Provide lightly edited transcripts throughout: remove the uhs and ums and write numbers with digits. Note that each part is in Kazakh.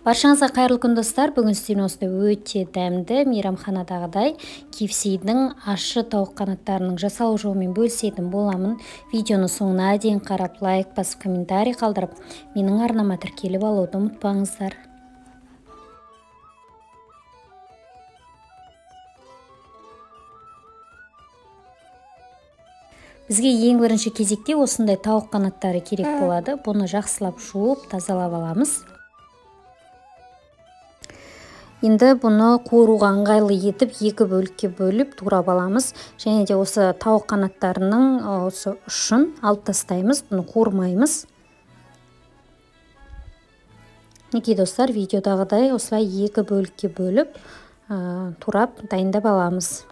Баршаңызға қайырлы күн, достар. Бүгін сіздермен осындай өте дәмді мейрамханадағыдай KFC-дің ащы тауық қанаттарының жасалу жолымен бөлісетін боламын. Видеоны соңына дейін қарап, лайк басып, комментарий қалдырып, менің арнама тіркеліп алуды ұмытпаңыздар. Бізге ең бірінші кезекте осындай тауық қанаттары керек болады. Бұны жақсылап жуып, тазалап аламыз. Енді бұны қуыруға ыңғайлы етіп, екі бөлікке бөліп турап аламыз. Және де осы тауық қанаттарының осы ұшын алып тастаймыз, бұны қуырмаймыз. Мінекей, достар, видеодағыдай осылай екі бөлікке бөліп, турап дайындап аламыз.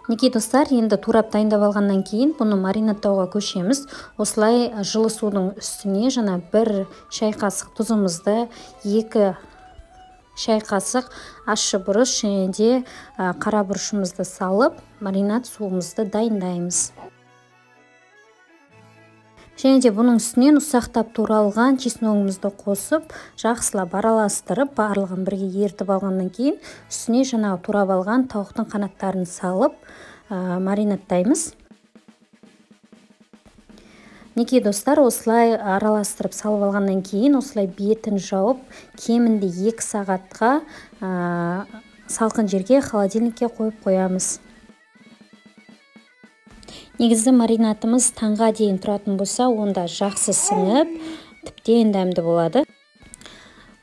Мінекей, достар, енді турап дайындап алғаннан кейін бұны маринадтауға көшеміз. Осылай жылы судың үстіне жаңа 1 шай қасық тұзымызды, 2 шай қасық ащы бұрыш және де қара бұрышымызды салып, маринад суымызды дайындаймыз. Және де бұның үстінен ұсақтап туралған чесногымызды қосып, жақсылап араластырып, барлығын бірге ерітіп алғаннан кейін үстіне жаңағы турап алған тауықтың қанаттарын салып, маринадтаймыз. Мінекей, достар, осылай араластырып салып алғаннан кейін осылай бетін жауып, кемінде 2 сағатқа салқын жерге, холодильникке қойып қоямыз. Негізі маринадымыз таңға дейін тұратын болса, онда жақсы сіңіп, тіптен дәмді болады.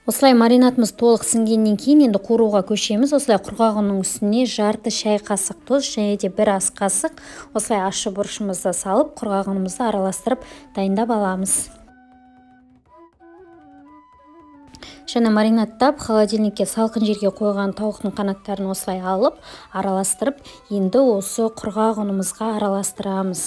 Осылай маринадымыз толық сіңгеннен кейін енді қуыруға көшеміз. Осылай құрғақ ұнның үстіне жарты шай қасық тұз және де 1 ас қасық осылай ащы бұрышымызды салып, құрғақ ұнымызды араластырып дайындап аламыз. Және маринадтап холодильникке салқын жерге қойған тауықтың қанаттарын осылай алып, араластырып, енді осы құрғақ ұнымызға араластырамыз.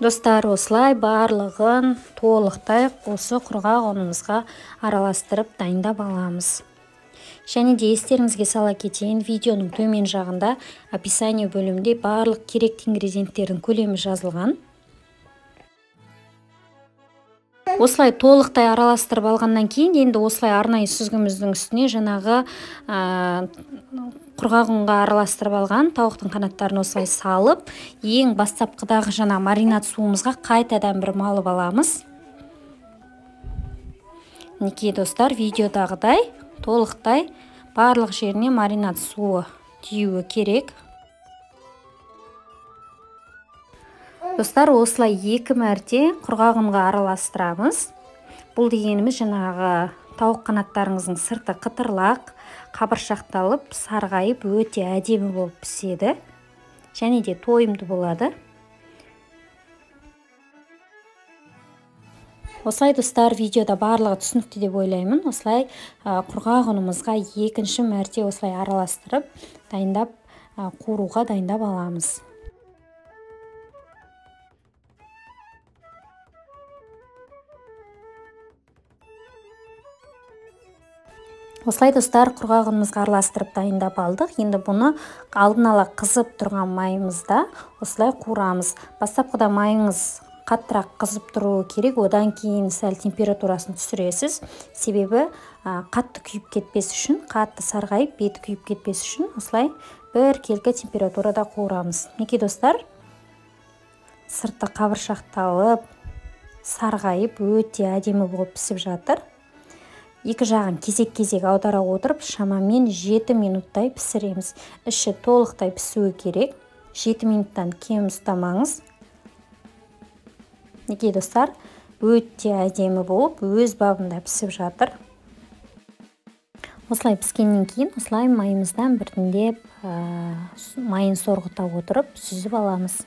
Достар, осылай барлығын толықтай осы құрғақ ұнымызға араластырып дайындап аламыз. Және де естеріңізге сала кетейін, видеоның төмен жағында описание бөлімінде барлық керекті ингредиенттердің көлемі жазылған. Осылай толықтай араластырып алғаннан кейін енді осылай арнайы сүзгіміздің үстіне жаңағы құрғақ ұнға араластырып алған тауықтың қанаттарын осылай салып, ең бастапқыдағы жаңа маринад суымызға қайтадан бір малып аламыз. Мінекей, достар, видеодағыдай толықтай барлық жеріне маринад суы тиюі керек. Достар, осылай 2 мәрте құрғақ ұнға араластырамыз. Бұл дегеніміз жаңағы тауық қанаттарыңыздың сырты қытырлақ, қабыршақталып, сарғайып, өте әдемі болып піседі. Және де тойымды болады. Осылай, достар, видеода барлығы түсінікті деп ойлаймын. Осылай құрғақ ұнымызға 2-ші мәрте осылай араластырып, дайындап, қуыруға дайындап аламыз. Осылай, достар, құрғақ ұнымызға араластырып дайындап алдық. Енді бұны алдын ала қызып тұрған майымызда осылай қуырамыз. Бастапқыда майыңыз қаттырақ қызып тұруы керек, одан кейін сәл температурасын түсіресіз. Себебі қатты күйіп кетпес үшін, қатты сарғайып, беті күйіп кетпес үшін осылай бір келкі температурада қуырамыз. Мінекей, достар, сырты қабыршақталып, сарғайып, өте әдемі болып пісіп жатыр. Екі жағын кезек-кезек аудара отырып, шамамен 7 минуттай пісіреміз. Іші толықтай пісуі керек. 7 минуттан кем ұстамаңыз. Мінекей, достар, өте әдемі болып, өз бабында пісіп жатыр. Осылай піскеннен кейін осылай майымыздан біртіндеп майын сорғыта отырып сүзіп аламыз.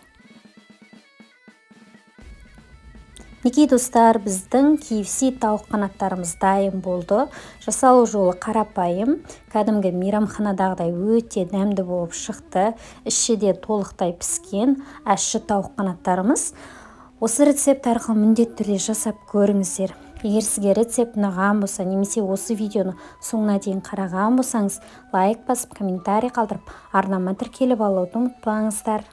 Мінекей, достар, біздің KFC тауық қанаттарымыз дайын болды. Жасалу жолы қарапайым, кәдімгі мейрамханадағыдай өте дәмді болып шықты. Іші де толықтай піскен ащы тауық қанаттарымыз. Осы рецепт арқылы міндетті түрде жасап көріңіздер. Егер сізге рецепт ұнаған болса немесе осы видеоны соңына дейін қараған болсаңыз, лайк басып, комментарий қалдырып, арнама тіркеліп алуды ұмытпаңыздар.